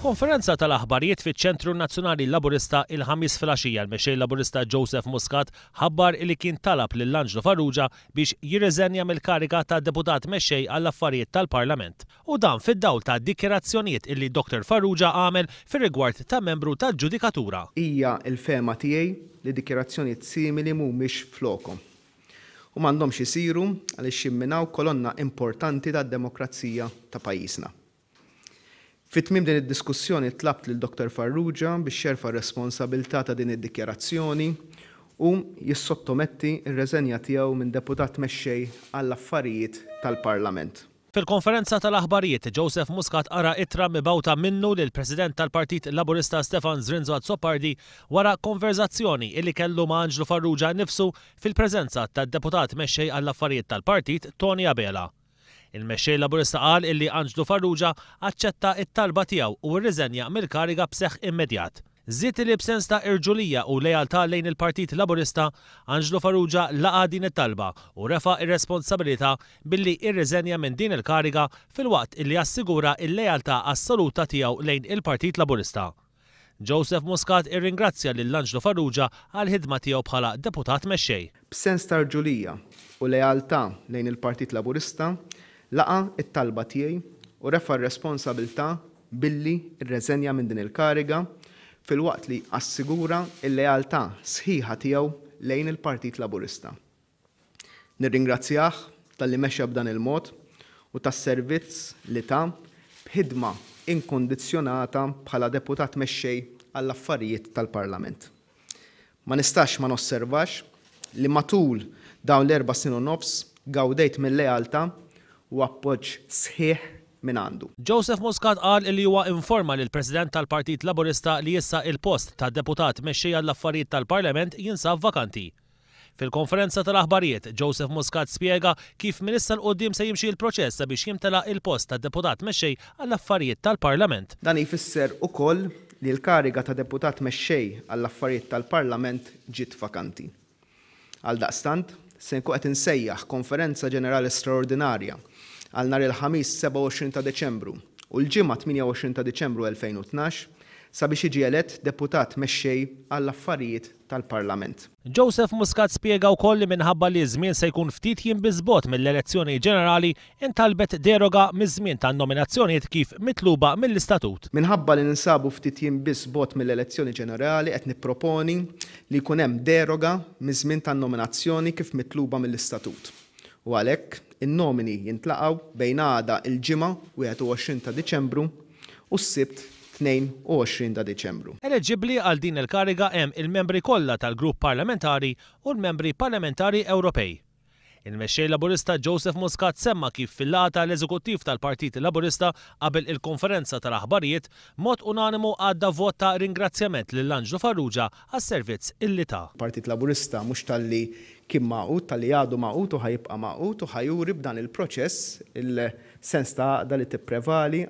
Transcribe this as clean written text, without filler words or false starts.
F'konferenza tal-aħbarijiet fiċ-Ċentru Nazzjonali Laburista il-Ħamis filgħaxija l-Mexxej Laburista Joseph Muscat ħabbar li kien talab lil Anġlu Farrugia biex jirriżenja mill-kariga ta' Deputat Mexxej għall-Affarijiet tal-Parlament. U dan fid-dawl ta' dikjarazzjonijiet illi Dr Farrugia għamel fir-rigward ta' membru tal-ġudikatura. Hija l-fehma tiegħi li dikjarazzjonijiet simili mhumiex f'lokhom u m'għandhomx isiru għaliex jimminaw kolonna importanti tad-demokrazija ta' pajjiżna. Fi tmiem din id-diskussjoni tlabt lil Dottor Farrugia biex jerfa' r-responsabilità ta' din id-dikjarazzjoni u jissottometti r-reżenja tiegħu minn Deputat Mexxej għall-Affarijiet tal-Parlament. Fil-konferenza tal-aħbarijiet, Joseph Muscat qara ittra mibgħuta minnu lill-President tal-Partit Laburista Stefan Zrinzo Azzopardi wara konverżazzjoni illi kellu ma' Anġlu Farrugia nnifsu fil-preżenza tad-Deputat Mexxej għall-Affarijiet tal-Partit Toni Abela. Il-Mexxej Laburista qal illi Anġlu Farrugia aċċetta t-talba tiegħu u rriżenja mill-kariga b'seħħ immedjat. Żied illi b'sens ta' irġulija u lealtà lejn il-Partit Laburista, Anġlu Farrugia laqa' din it-talba u refa' r-responsabilità billi rriżenja minn din il-kariga filwaqt illi assigura l-lealtà assoluta tiegħu lejn il-Partit Laburista. Joseph Muscat irringrazzja lil Anġlu Farrugia għall-ħidma tiegħu bħala Deputat Mexxej. B'sens ta' rġulija u lealtà lejn il-Partit Laburista, laqa' t-talba tiegħi u refa' r-responsabilità billi rreżenja minn din il-kariga filwaqt li assigura l-lealtà sħiħa tiegħu lejn il-Partit Laburista. Nirringrazzjah talli mexa b'dan il-mod u tas-servizz li ta b'ħidma inkundizzjonata bħala Deputat Mexxej għall-Affarijiet tal-Parlament. Ma nistax ma nosservax li matul dawn l-erba' snin u nofs gawdejt mil-lealtà u appoġġ sħiħ mingħandu. Joseph Muscat qal li huwa informa lill-President tal-Partit Laburista li issa il-post ta' Deputat Mexxej għall-Affarijiet tal-Parlament jinsab vakanti. Fil-konferenza tal-aħbarijiet, Joseph Muscat spjega kif minn issa 'l quddiem se jimxi l-proċess sabiex jimtela il-post ta' Deputat Mexxej għall-Affarijiet tal-Parlament. Dan jfisser ukoll li l-kariga ta' Deputat Mexxej għall-Affarijiet tal-Parlament ġiet vakanti. Għaldaqstant, se nkun qed insejjaħ Konferenza Ġenerali Straordinarja għal nhar il-Ħamis 27 ta' Diċembru u l-Ġimgħa 28 ta' Diċembru 2012 sabiex jiġi elett Deputat Mexxej għall-Affarijiet tal-Parlament. Joseph Muscat spjega wkoll li minħabba li ż-żmien se jkun ftit jiem biss bogħod mill-elezzjoni ġenerali, intalbet deroga miż-żmien tan-nominazzjonijiet kif mitluba mill-istatut. Minħabba li ninsabu ftit jiem biss bogħod mill-elezzjoni ġenerali qed nipproponi li jkun hemm deroga miż-żmien tan-nominazzjoni kif mitluba mill-istatut u għalhekk in-nomini jintlaqgħu bejn għada il-Ġimgħa 21 ta' Diċembru u s-Sibt 22 ta' Diċembru. Eleġibbli għal din il-kariga hemm il-membri kollha tal-Grupp Parlamentari u l-Membri Parlamentari Ewropej. Il-Mexxej Laburista Joseph Muscat semma kif fil-laqgħa tal-Eżekuttiv tal-Partit Laburista qabel il-konferenza tal-aħbarijiet, mod unanimu għadda vot ta' ringrazzjament lil Anġlu Farrugia għas-servizz illi ta. Il-Partit Laburista mhux talli kien magħqud, talli għadu magħqud u ħa jibqa' magħqud u ħa juri b'dan il-proċess il-sens ta' għaqda li tipprevali.